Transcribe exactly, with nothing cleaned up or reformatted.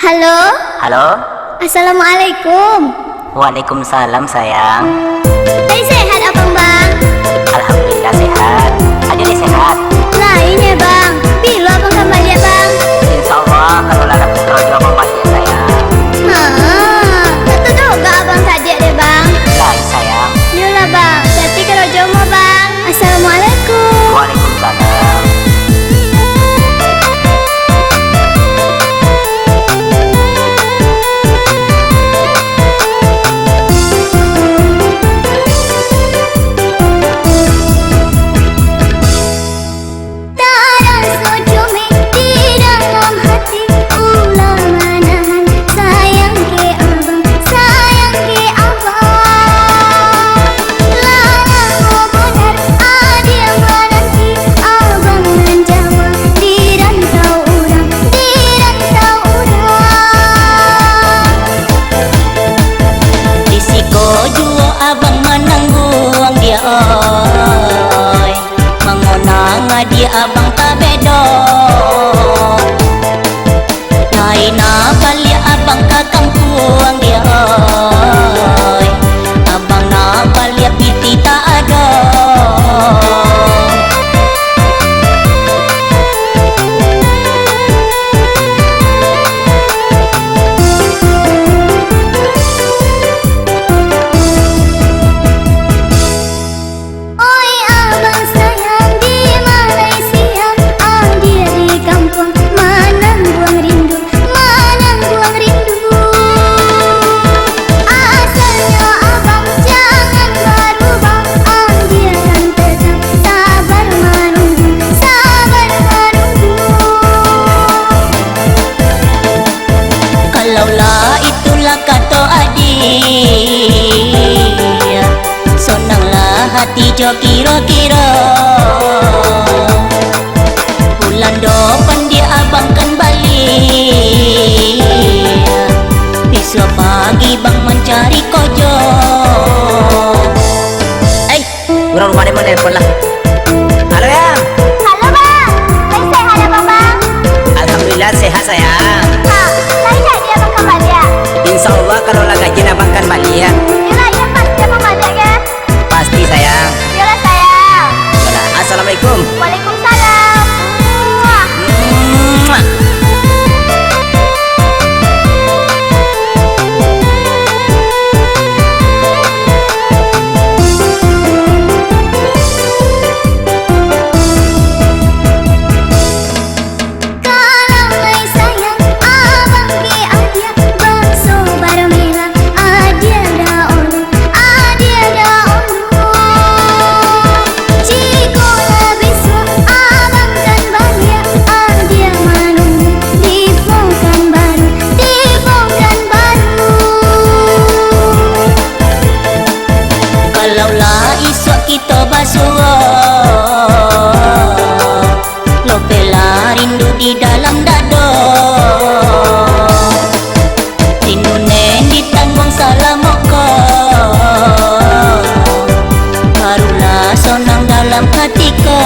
Halo? Halo? Assalamualaikum. Waalaikumsalam, sayang. Lai sehat abang, Bang? Alhamdulillah, sehat. Adiak lai sehat? Lai nyo, Bang. Bilo abang ka baliak, Bang? Insya Allah, kalau lah dapek karajo abang baliak, sayang. Haa, tantu doh ka abang tadiak deh, Bang. Lai, sayang. Yolah, Bang. Hati-hati karajo mo, Bang. Assalamualaikum. Waalaikumsalam. Taraso comeh di dalam hati, ulah manahan, sayang ke abang, sayang ke abang. Lah lamo banar adiak mananti, abang nan jauah di rantau urang, di rantau urang. Di siko juo abang manangguang diak, oi. Mangonang adiak abang tabedo. Lai nak baliak abang ka kampuang diak, oi. Abang nak baliak piti tak ado. Oi abang sayang di Malaysia, adiak di kampuang manangguang rindu, manangguang rindu. Asalnyo abang jangan barubah, adiak kan tatap sabar manunggu, sabar manunggu. Kalaulah itulah kato adiak, sonanglah hati jo kiro-kiro. Bulan dopan diak abang kan baliak, bisuak pagi bang mancari kojo. Ai, urang rumah den manelpon lah. Halo, Yang. Halo, Bang. Lai sehat abang, Bang? Alhamdulillah, sehat, sayang. Ha, lai jadi abang ka baliak? Insya Allah, kalau lah gajian abang kan baliak. Yolah, iyo pasti abang baliak, kan? Pasti, sayang. Yolah, sayang. Yolah, assalamualaikum. Waalaikumsalam. Muah. Muah. Kalau lai sayang abang ka adiak, baso barmela adiak daulu, adiak daulu. Jikok lah bisuak abang kan baliak, adiak manunggu di Pakanbaru, di Pakanbaru. Kalaulah isuak kito basuo, lopehlah rindu di dalam dado. Rindu nan ditangguang salamo ko, barulah sonang dalam hati ko.